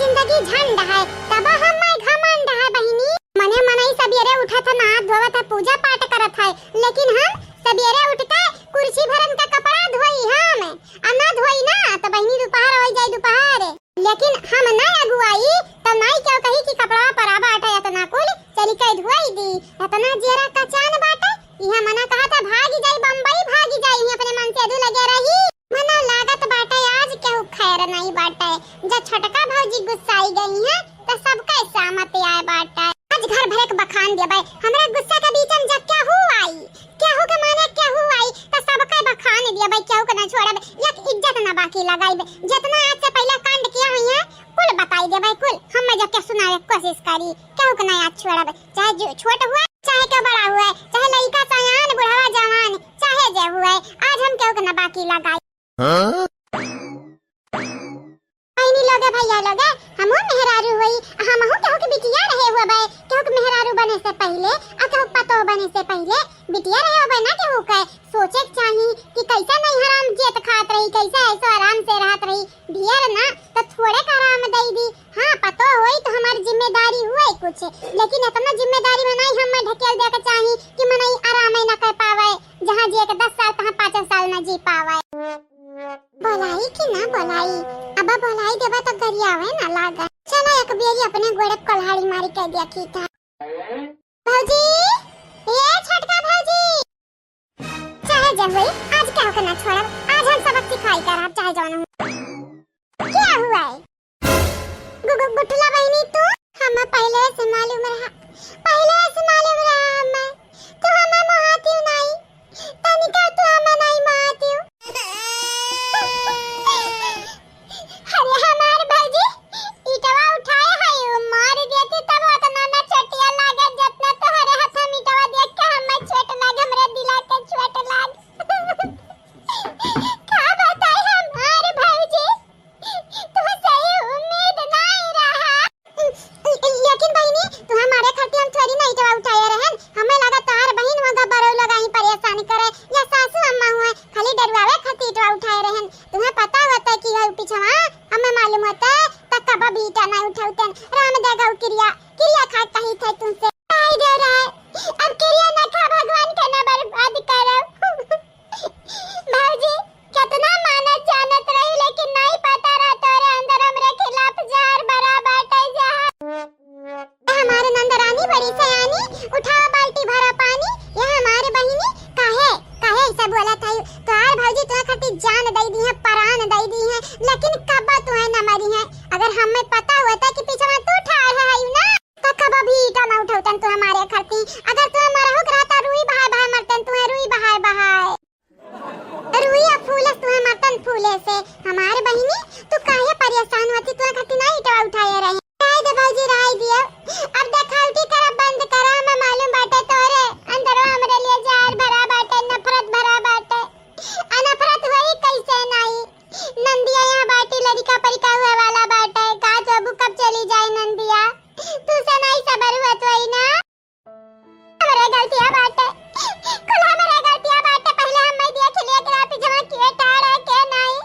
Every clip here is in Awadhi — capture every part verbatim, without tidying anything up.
जिंदगी झंड है, तब हम में घमंड है बहिनी। मने मनई सबेरे उठत है, नहात धोवत है, पूजा पाठ करत है, लेकिन हम सबेरे उठ के कुर्सी भरन का कपड़ा धोई हम, आ ना धोई ना तो बहिनी दोपहर होइ जाई दोपहर। लेकिन हम ना अगुआई तो नाई क्यों कही कि कपड़ा परा बाटे इतना कुल, चली के धोई दी। इतना जेरा का चान बाटे, इहाँ मना कहा था भागी जाई बम्बई, भागी जाई, इहाँ अपने मन से दू लगे रही। मना लागत बाटे आज केहू खैर नहीं बाटे। जब छोटका भौजी गुस्साई गई है तो सबके सामत आए बाटे। आज घर भरे के बखान देबे, हमरे गुस्सा के बीच में जब केहू आई, केहू के माने केहू आई तो सबके बखान देबे, केहू के ना छोड़ब, एक इज्जत ना बाकी लगाइब। जितना आज से पहले कांड किया हुई है कुल बताई देबे, कुल हम जब के सुनावे के कोशिश करी, केहू के ना आज छोड़ब, चाहे जो छोट हुआ चाहे के बड़ा हुआ, चाहे लइका सयान बुढ़वा जवान चाहे जे हुआ, आज हम केहू के ना बाकी लगाई। हाँ? बहिनी लोगे, भैया लोगे, हमहू मेहरारू होई, हमहू केहू के बिटिया रहे हुए बे, केहू के मेहरारू बने से पहिले, आ केहू पतोह बने से पहिले बिटिया रहे हुए ना केहू के। सोचे के चाही कि कैसे नहीं हराम जियत खात रही, कैसे ऐसो आराम से रहत रही, ढेर ना तो थोड़े का आराम दई दी। हाँ, पतोह होई तो हमार जिम्मेदारी हुए कुछ, लेकिन इतना जिम्मेदारी में नहीं हमें ढकेल दे के चाही कि मनई आराम ही ना कर पावे, जहाँ जिए के दस साल तहाँ पाँच साल ना जी पावे। बोलाई कि ना बोलाई? अब बोलाई देबा तो गरियावे ना लागे। चला एक बेरी अपने गोड़े कोल्हाड़ी मारी के देखी था। भौजी, ए छोटका भौजी, चाहे जे होई, आज केहू के ना छोड़ब, आज हम सबक सिखाई करब, चाहे जौन हो। क्या हुआ है? गु-, गु-, गुठला बहिनी तू? हमें पहिले से मालूम रहा, पहिले से मालूम रहा हमें। तू हमें मोहातियो नाई, तनिका तू हमें नाई मोहातियो। अरे हमार भौजी, ईटवा उठाए है, उ मार देती तब उतना ना चोटिया लागे, जितना तोहरे हाथ हम ईटवा देख के हमें चोट लाग, हमरे दिला के चोट लाग। का बताई हमार भौजी, तुमसे ई उम्मीद नाई रहा। लेकिन बहिनी, तू हमारे खातिर हम थोड़ी ना ईटवा उठाए रहन। हमें लगा तोहार बहिन वहाँ बरौ लगा ही परेशान करे, या सासू अम्मा हुए खाली डरवावे खातिर ईटवा उठाए रहन। तुम्हें पता होता कि हऊ पिछवा, हमें मालूम होता, त कब भी ईटा ना उठाउतन। राम दे गौ किरिया, किरिया खा कही थे तुमसे। आई दे रहा है, अब किरिया ना खा, भगवान के ना बर्बाद करो। भौजी, कितना मानत जानत रही, लेकिन नहीं पता रहा तोरे अंदर हमरे खिलाफ जहर भरा बाटे, जहर। ए हमारे नंदरानी बड़ी सयानी, उठाओ बाल्टी भरा पानी। ए हमारे बहिनी, काहे, काहे ऐसा बोला था? तोहार भौजी तोहे खातिर जान दई दी है, परान दई दी है, लेकिन कब्बा तोहे न मरी है। अगर हमें पता होता कि पीछे में तू ठाड़ है ना, तो कब भी ईटा ना उठाउतन तू हमारे खातिर। अगर तू हमारा हुक रहता, रुई बहाए बहाए मरतन, तू रुई बहाए बहाए। रुइया फूलस तुहे मर्दन फूले से। हमार बहिनी, तू काहे परेशान होती? तुहे खातिर ना ईटवा उठाए रहे। राय दे भौजी, राय दियो। अब देखावटी करब बंद करा, हमें मालूम बाटे तोरे अंदरवा हमरे लिए जहर भरा बाटे, नफरत भरा बाटे। आ नफरत होई कैसे नाई? नंदिया यहाँ बाटी, लड़िका परिका हुए वाला बाटे। का जबू कब चली जाए नंदिया? तू से नाई सबर हुआ तो आई ना। हमरे गलतिया बाटे, कुल हमरे गलतिया बाटे। पहिले हम मैं देख लिए कि रात जमा किए ठाड़ है के नाई।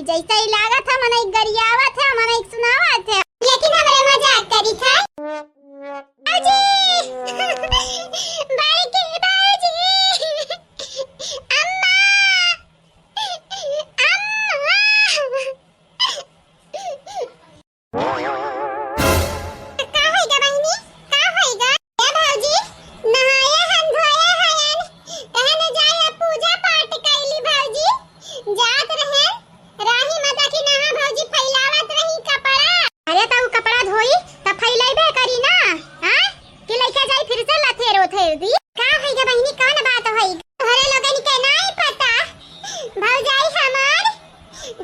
जैसे ही लागत है, मनई गरियावत है, मनई सुनावत है। लेकिन हमरे मजाक करी था। बाजी! बड़की बाजी! अम्मा! अम्मा! का होइगा बहिनी? का होइगा? ए भौजी, नहाए हन, धोए हन, कहन जाए अब पूजा पाठ कैली भौजी। जात रहन, राही में देखी नहा भौजी फैलावत रही कपड़ा। अरे त उ कपड़ा धोई त फैलैबे करी ना, हाँ? कि लइका जाई फिर से लथेर ओथेर दी। का होइगा बहिनी, कौन बात होइगा? तोहरे लोगन के नाई पता, भौजाई हमार,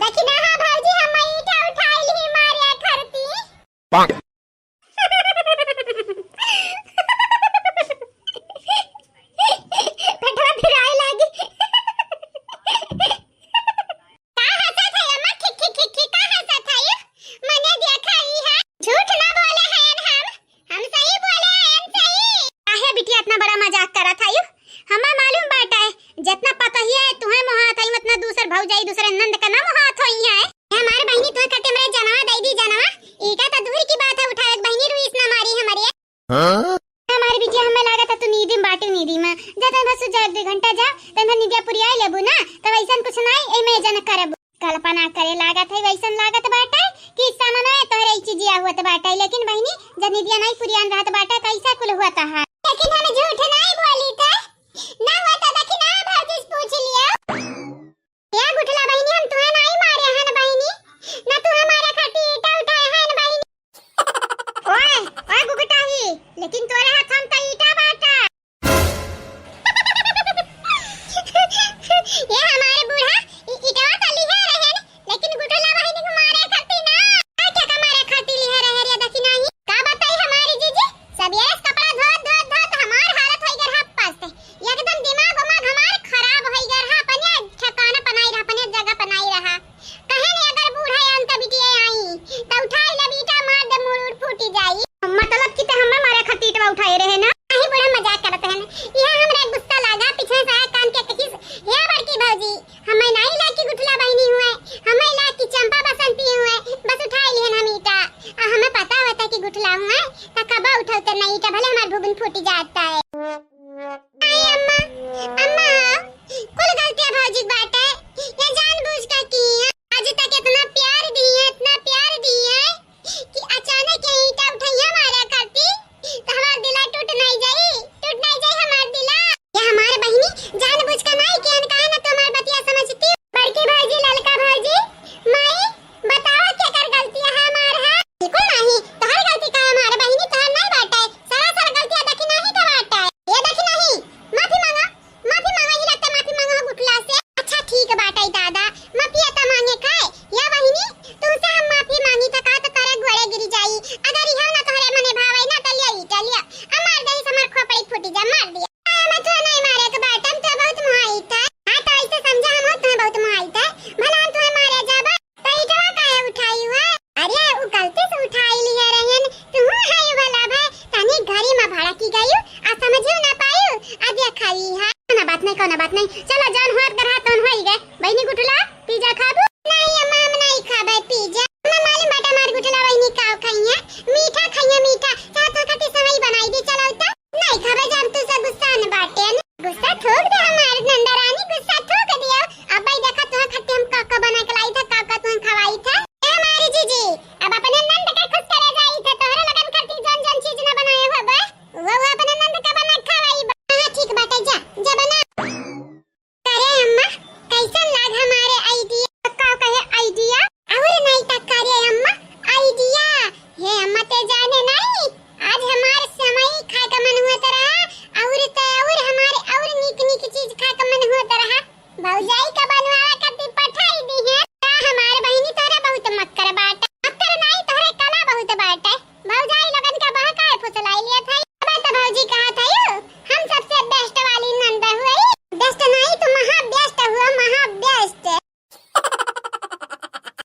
देखी ना, हाँ भौजी, हम ईंटा उठाइल ही मारे खरती। पाक। पेटवा पिराए लागी। का हंसत है अम्मा? खिक, खिक, खिक, खिक, का हंसत है? मने देखा ही है। झूठ ना बोले हैं हम, हम सही बोले हैं, हम सही। काहे बिटिया इतना बड़ा मजाक करत है? हमें मालूम बाटे, जितना पतोहिया है तुहे मोहात है, उतना दूसर भौजाई, दूसरे नंद का ना मोहात होई है। ए हमार बहिनी, तुहे कटे हमरे जनवा दे दी, जनवा। ई का त दूर की बात है, उठावे के बहिनी रुइस ना मारी हमरे। हाँ? हमार बिटिया, हमें लागत है तू नींदी में बाटे, नींदी में। जा तन बस जा, एक दो घंटा जा, तन भर नींदिया पुरिया लेबू ना, तब ऐसन कुछ ना, ए मैं जन करब। कल्पना करे लागत है, वैसन लागत बाटे कि सामने तोहरे ई चीजिया होत बाटे, लेकिन बहिनी, जब नींदिया नहीं पुरियान रहत बाटे, कैसा कुल होत है?